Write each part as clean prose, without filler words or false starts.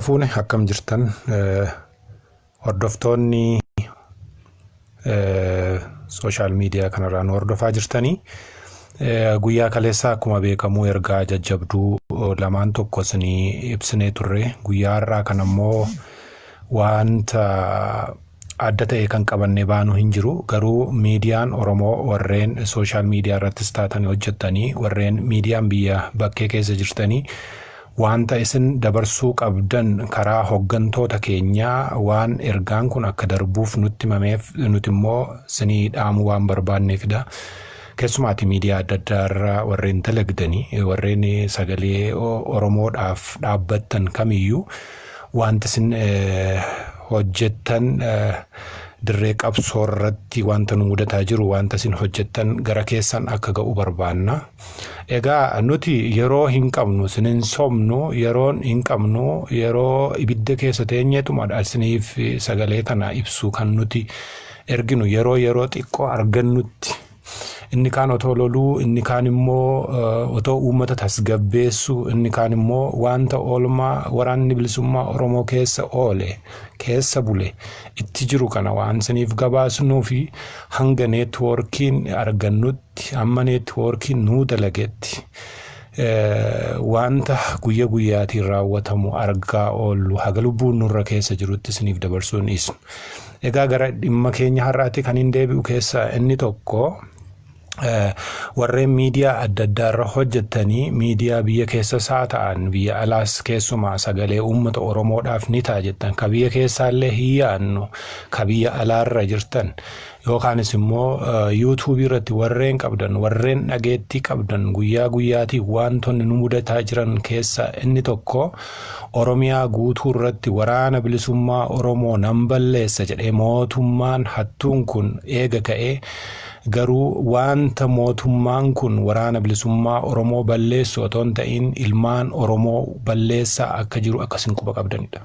Harka fuune, akkam jirtan hordoftoonni social media kanarraa nu hordofaa jirtanii? Guyyaa kaleessaa akkuma beekamu ergaa jajjabduu lamaan tokko isinii ibsinee turre. Guyyaa har'aa kan ammoo wanta adda ta'e kan qabannee baanu hin jiru. Garuu miidiyaan Oromoo warreen social media irrattis taatanii hojjettanii, warreen miidiyaan biyya bakkee keessa jirtanii, wanta isin dabarsuu qabdan karaa hoggantoota keenyaa waan ergaan kun akka darbuuf nutti himameef, nuti immoo isinii dhaamuu waan barbaanneefidha. Keessumaati miidiyaa adda addaa irra warreen dalagdanii, warreen sagalee Oromoodhaaf dhaabbattan kamiyyuu, wanti isin hojjettan dirree qabsoo irratti wanta nu mudataa jiru, wanta isin hojjettan gara keessan akka ga'u barbaanna. Egaa nuti yeroo hin qabnu, isin hin sobnu, yeroon hin qabnu, yeroo ibidda keessa teenyeetuma isiniif sagalee kana ibsu kan nuti erginu yeroo xiqqoo argannutti. Inni kaan otoo loluu, inni kaan immoo otoo uummata tasgabbeessu, inni kaan immoo wanta oolmaa waraanni bilisummaa Oromoo keessa oole, keessa bule, itti jiru kana waan isiniif gabaasnuu fi hanga networkiin argannutti, hamma networkiin nuu dalagetti, wanta guyya guyyaatiin raawwatamu argaa oollu haga lubbuun nurra keessa jirutti isiniif dabarsuu hin dhiisnu. Egaa gara dhimma keenya har'aatti kan hin deebi'u keessaa inni tokko, warreen miidiyaa adda addaa irra hojjettanii, miidiyaa biyya keessas haa ta'an biyya alaas, keessumaa sagalee uummata Oromoodhaaf ni ta'a jettan, ka biyya keessaallee hin yaadnu, ka biyya alaarra jirtan yookaanis immoo YouTubeii irratti warreen qabdan, warreen dhageettii qabdan, guyyaa guyyaatiin wantoonni nu mudataa jiran keessaa inni tokko Oromiyaa guutuu irratti waraana bilisummaa Oromoo nan balleessa jedhee mootummaan hattuun kun eega ka'ee, garuu wanta mootummaan kun waraana bilisummaa Oromoo balleessu otoo hin ta'in ilmaan Oromoo balleessaa akka jiru akkasin quba qabdanidha.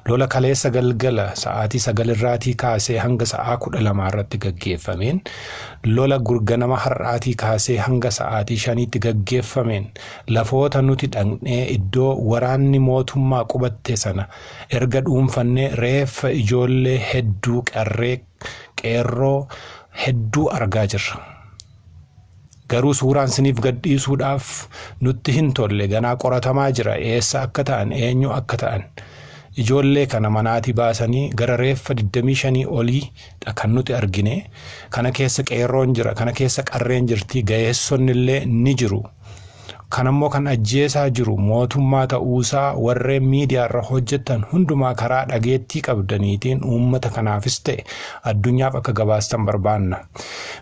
Lola kaleessa galgala sa'aatii 9 irraatii kaasee hanga sa'aa 12 irratti gaggeeffameen, lola ganama har'aatii kaasee hanga sa'aatii 5tti gaggeeffameen, lafoota nuti dhaqnee iddoo waraanni mootummaa qubatte sana erga dhuunfannee reeffa ijoollee hedduu, qarree qeerroo hedduu argaa jirra. Garuu suuraan siniif gadhiisuudhaaf nutti hin tolle, ganaa qoratamaa jira, eessa akka ta'an, eenyu akka ta'an. Ijoollee kana manaatii baasanii gara reeffa 25 olii kan nuti argine. Kana keessa qeerroon jira, kana keessa qarreen jirti, ga'eessonni illee ni jiru. Kanammoo kan ajjeesaa jiru mootummaa ta'uusaa warreen miidiyaarra hojjettan hundumaa karaa dhageettii qabdaniitiin uummata kanaafis ta'e addunyaaf akka gabaastan barbaanna.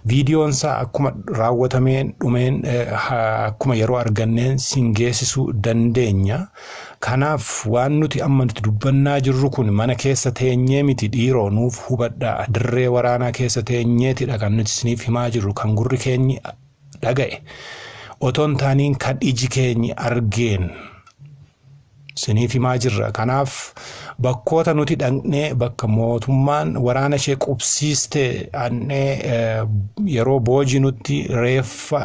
Viidiyoon isaa akkuma raawwatameen dhumeen, akkuma yeroo arganneen sin geessisuu dandeenya. Kanaaf waan nuti amma nuti dubbannaa jirru kun mana keessa teenyee miti, dhiiroo, nuuf hubadhaa. Dirree waraanaa keessa teenyeetidha kan nuti isiniif himaa jirru, kan gurri keenyi dhaga'e otoon taaniin kan iji keenyi argeen siniif himaa jirra. Kanaaf bakkoota nuti dhaqnee, bakka mootummaan waraana ishee qubsiiste dhaqnee yeroo boojinutti reeffa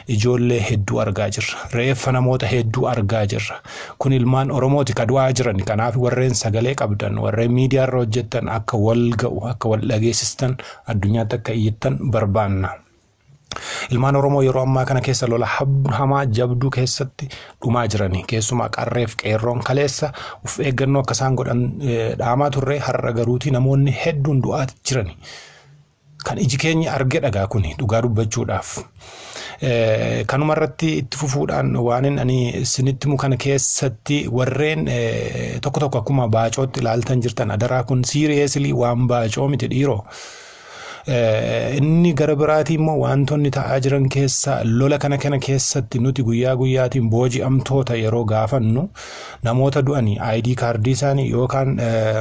ijoollee hedduu argaa jirra. Reeffa namoota hedduu argaa jirra. Kun ilmaan Oromooti ka du'aa jiran. Kanaaf warreen sagalee qabdan, warreen miidiyaarra hojjettan, akka wal ga'u, akka wal dhageessistan, addunyaatti akka iyyattan barbaanna. Ilmaan Oromoo yeroo ammaa kana keessa lola hamaa jabduu keessatti dhumaa jirani. Keessumaa qarreef qeerroon kaleessa uf eeggannoo akka isaan godhan dhaamaa turre, har'a garuuti namoonni hedduun du'aa jirani. Kan iji keenya arge dhagaa kuni dhugaa dubbachuudhaaf. Kanuma irratti itti fufuudhaan waan ani isinitti himu kana keessatti warreen tokko tokko akkuma baacootti ilaaltan jirtan, adaraa, kun seriously waan baacoo miti, dhiiroo. Inni gara biraatii immoo wantoonni ta'aa jiran keessa, lola kana keessatti nuti guyyaa guyyaatiin booji'amtoota yeroo gaafannu, namoota du'anii ID cardii isaanii yookaan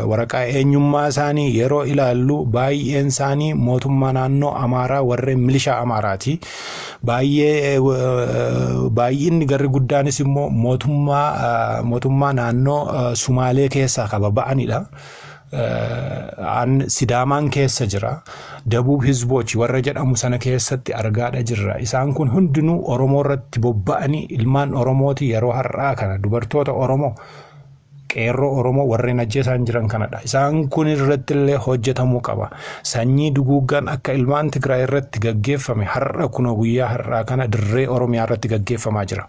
waraqaa eenyummaa isaanii yeroo ilaallu, baay'een isaanii mootummaa naannoo Amaaraa, warreen milishaa Amaaraati. Baay'ee baay'inni garri guddaanis immoo mootummaa naannoo Sumaalee keessaa kaba ba'anidha. Sidaamaan keessa jira. Dabuub Hizboochi warra jedhamu sana keessatti argaadha jirra. Isaan kun hundinuu Oromoo irratti bobba'anii ilmaan Oromooti yeroo har'aa kana dubartoota Oromoo Qeerroo Oromoo warreen ajjeesaan jiran kanadha. Isaan kun irratti illee hojjetamuu qaba. Sanyii duguuggaan akka ilmaan Tigraay irratti gaggeeffame har'a kunoo guyyaa har'aa kana dirree Oromiyaa irratti gaggeeffamaa jira.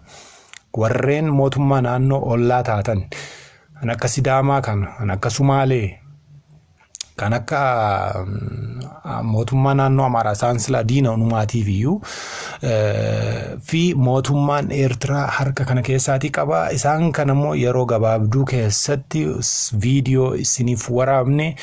Warreen mootummaa naannoo ollaa taatan kan akka Sidaamaa kana, kan akka Sumaalee, kan akka mootummaa naannoo Amaaraa isaan silaa diina unumaatiif iyyuu fi mootummaan Eertiraa harka kana keessaatii qaba. Isaan kana immoo yeroo gabaabduu keessatti viidiyoo isiniif waraabne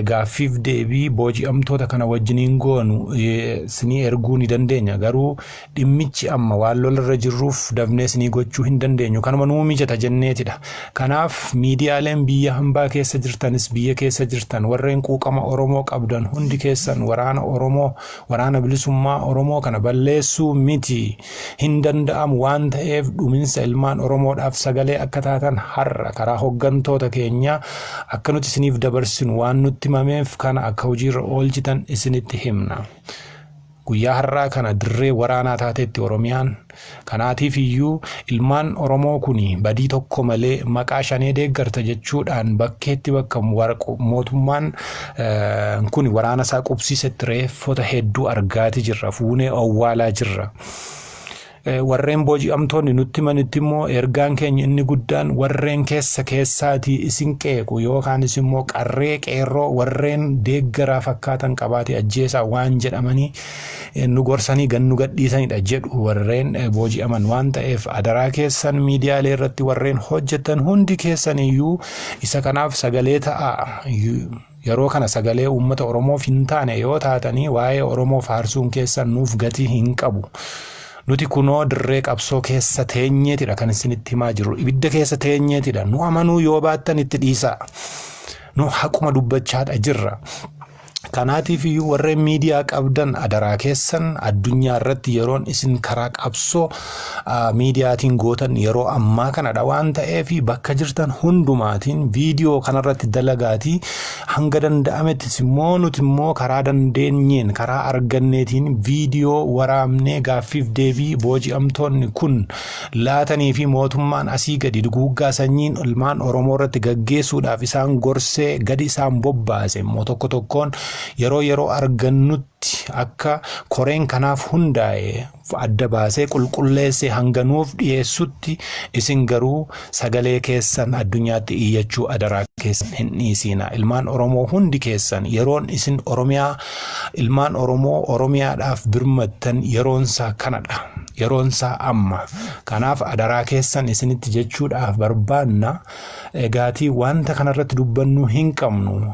gaaffiif deebii booji'amtoota kana wajjiniin goonu isinii erguu ni dandeenya. Garuu dhimmichi amma waan lolarra jirruuf dafnee isinii gochuu hin dandeenyu. Kanuma nuu mijata jenneetidha. Kanaaf miidiyaaleen biyya hambaa keessa jirtanis biyya keessa jirtan warreen quuqama Oromoo qabdan hundi keessan waraana Oromoo, waraana bilisummaa Oromoo kana balleessuu miti hin danda'amu waan ta'eef dhuminsa ilmaan Oromoodhaaf sagalee akka taatan har'a karaa hoggantoota keenyaa akka nuti isiniif dabarsinu waan nutti himameef kana akka hojiirra oolchitan isinitti himna. Guyyaa har'aa kana dirree waraanaa taateetti Oromiyaan. Kanaatiif iyyuu ilmaan Oromoo kun badii tokko malee maqaa shanee deeggarta jechuudhaan bakkeetti bakka mootummaan kun waraana isaa qubsiisetti reeffota hedduu argaati jirra. Fuunee owwaalaa jirra. Warreen booji'amtoonni nutti himanitti immoo ergaan keenya inni guddaan warreen keessa keessaatii isin qeequ yookaanis immoo qarree qeerroo warreen deeggaraa fakkaatan qabaate ajjeesaa waan jedhamanii nu gorsanii gan nu gadhiisanidha jedhu warreen booji'aman waan ta'eef adaraa keessan miidiyaalee irratti warreen hojjetan hundi keessan iyyuu isa kanaaf sagalee ta'a. Yeroo kana sagalee uummata Oromoof hin taane yoo taatanii waa'ee Oromoo faarsuun keessan nuuf gatii hin qabu. Nuti kunoo dirree qabsoo keessa teenyeetidha kan isinitti himaa jirru. Ibidda keessa teenyeetidha. Nu amanuu yoo baattan itti dhiisaa. Nu haquma dubbachaadha jirra. Kanaatiif iyyuu warreen miidiyaa qabdan adaraa keessan addunyaa irratti yeroon isin karaa qabsoo miidiyaatiin gootan yeroo ammaa kanadha waan ta'eef bakka jirtan hundumaatiin viidiyoo kanarratti dalagaatii hanga danda'amettis immoo nuti immoo karaa dandeenyeen karaa arganneetiin viidiyoo waraabnee gaaffiif deebii booji'amtoonni kun laatanii fi mootummaan asii gadi duguuggaa sanyiin ilmaan Oromoo irratti gaggeessuudhaaf isaan gorsee gadi isaan bobbaase immoo tokko tokkoon yeroo argannutti akka koreen kanaaf hundaa'e adda baasee qulqulleessee hanganuuf dhiyeessutti isin garuu sagalee keessan addunyaatti iyyachuu adaraa keessan hin dhiisina. Ilmaan Oromoo hundi keessan yeroon isin Oromiyaa ilmaan Oromoo Oromiyaadhaaf birmattan yeroonsaa kanadha. Yeroonsaa amma. Kanaaf adaraa keessan isinitti jechuudhaaf barbaanna. Egaatii wanta kanarratti dubbannu hin qabnu.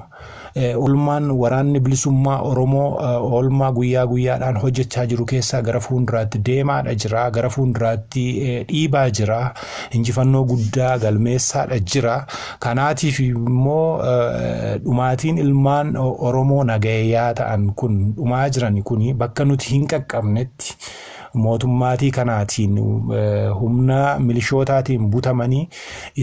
Oolmaan waraanni bilisummaa Oromoo oolmaa guyyaa guyyaadhaan hojjechaa jiru keessaa gara fuulduraatti deemaadha jira. Gara fuulduraatti dhiibaa jira. Injifannoo guddaa galmeessaadha jira. Kanaatiif immoo dhumaatiin ilmaan Oromoo nagayaa ta'an kun dhumaa jiran kun bakka nuti hin qaqqabnetti mootummaatii kanaatiin humna milishootaatiin butamanii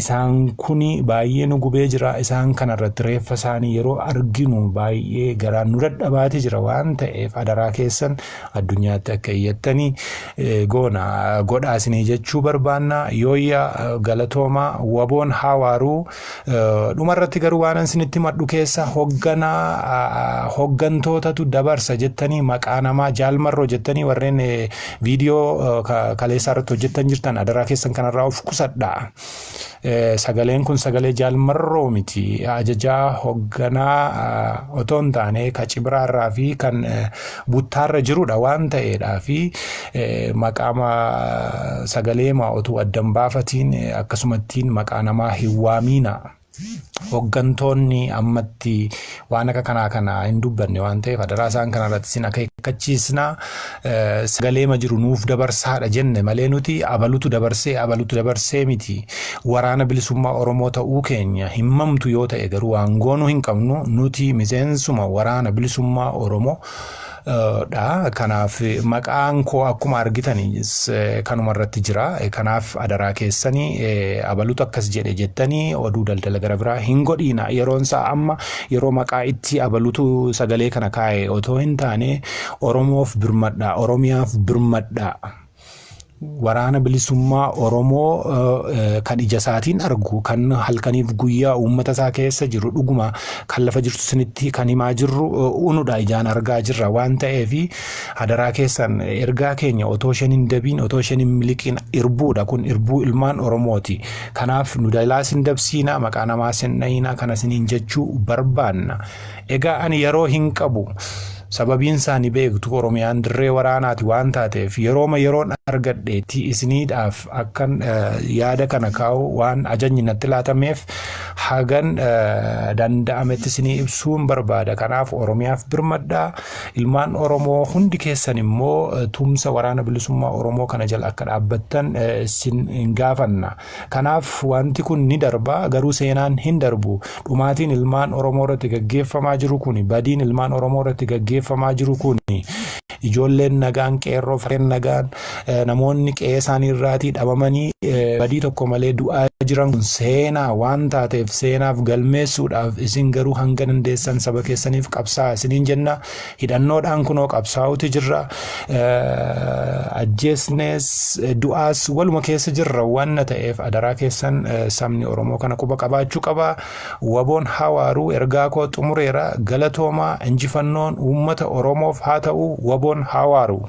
isaan kun baay'ee nu gubee jira. Isaan kanarratti reeffa isaanii yeroo arginu baay'ee garaan nu dadhabaati jira waan ta'eef adaraa keessan addunyaatti akka iyyattanii goona godhaa isinii jechuu barbaanna. Yooyya galatoomaa waboon hawaaruu dhumarratti garuu waan isinitti madhu keessa hoggantootatu dabarsa jettanii maqaa namaa jaalmarroo jettanii warreen viidiyoo kaleessaa irratti hojjettan jirtan adaraa keessan kanarraa of qusadhaa. Sagaleen kun sagalee jaalmarroo miti. Ajajaa hogganaa otoo hin taane ka cibiraarraa fi kan buttaarra jirudha waan ta'eedhaa fi maqaama sagalee otuu addan baafatiin akkasumattiin maqaa namaa hin waamiina. Hoggantoonni ammatti waan akka kanaa kana hin dubbanne waan ta'eef adaraa isaan kanarratti isin akeekkachiisna. Sagaleema jiru nuuf dabarsaadha jenne malee nuti abalutu dabarsee miti. Waraana bilisummaa Oromoo ta'uu keenya himmamtu yoo ta'e garuu waan goonuu hin qabnu nuti miseensuma waraana bilisummaa Oromoo dha. Kanaaf maqaan koo akkuma argitanii kanuma irratti jira. Kanaaf adaraa keessanii abalutu akkas jedhe jettanii oduu daldala gara biraa hin godhiina. Yeroon isaa amma yeroo maqaa itti abalutu sagalee kana kaa'e otoo hin taane Oromoof birmadhaa, Oromiyaaf birmadhaa. Waraana Bilisummaa Oromoo kan ija isaatiin argu, kan halkaniif guyyaa uummata isaa keessa jiru, dhuguma kan lafa jirtu isinitti kan himaa jirru unudha, ijaan argaa jirra waan ta'eef, hadaraa keessan ergaa keenya otoo isheen hin dabiin, otoo isheen hin miliqiin, irbuudha kun, irbuu ilmaan Oromooti. Kanaaf nu dalaas hin dabsiinaa, maqaa namaas hin dhayinaa kana isiniin jechuu barbaanna. Egaa ani yeroo hin qabu. Sababiin isaanii beektu, Oromiyaan dirree waraanaati waan taateef, yerooma yeroon argadheetti isiniidhaaf akkan yaada kana kaa'u waan ajajni natti laatameef, hagan danda'ametti isinii ibsuun barbaada. Kanaaf Oromiyaaf birmadhaa. Ilmaan Oromoo hundi keessan immoo tumsa Waraana Bilisummaa Oromoo kana jala akka dhaabbattan isin hin gaafanna. Kanaaf wanti kun ni darba, garuu seenaan hin darbu. Dhumaatiin ilmaan Oromoo irratti gaggeeffamaa jiru kun, badiin ilmaan Oromoo irratti gaggeeffamaa jiru kun, ijoolleen nagaan, qeerroo farreen nagaan, namoonni qe'ee isaanii irraatii dhabamanii badii tokko malee du'aa jiran kun seenaa waan taateef, seenaaf galmeessuudhaaf isin garuu hanga dandeessan saba keessaniif qabsaa isiniin jenna. Hidhannoodhaan kunoo qabsaa'uti jirra. Ajjeesnees du'aas waluma keessa jirra waan ta'eef, adaraa keessan sabni Oromoo kana quba qabaachuu qaba. WBOn hawaaruu. Ergaa koo xumureera. Galatoomaa. Injifannoon uummata Oromoof haa ta'u. WBOn hawaaru.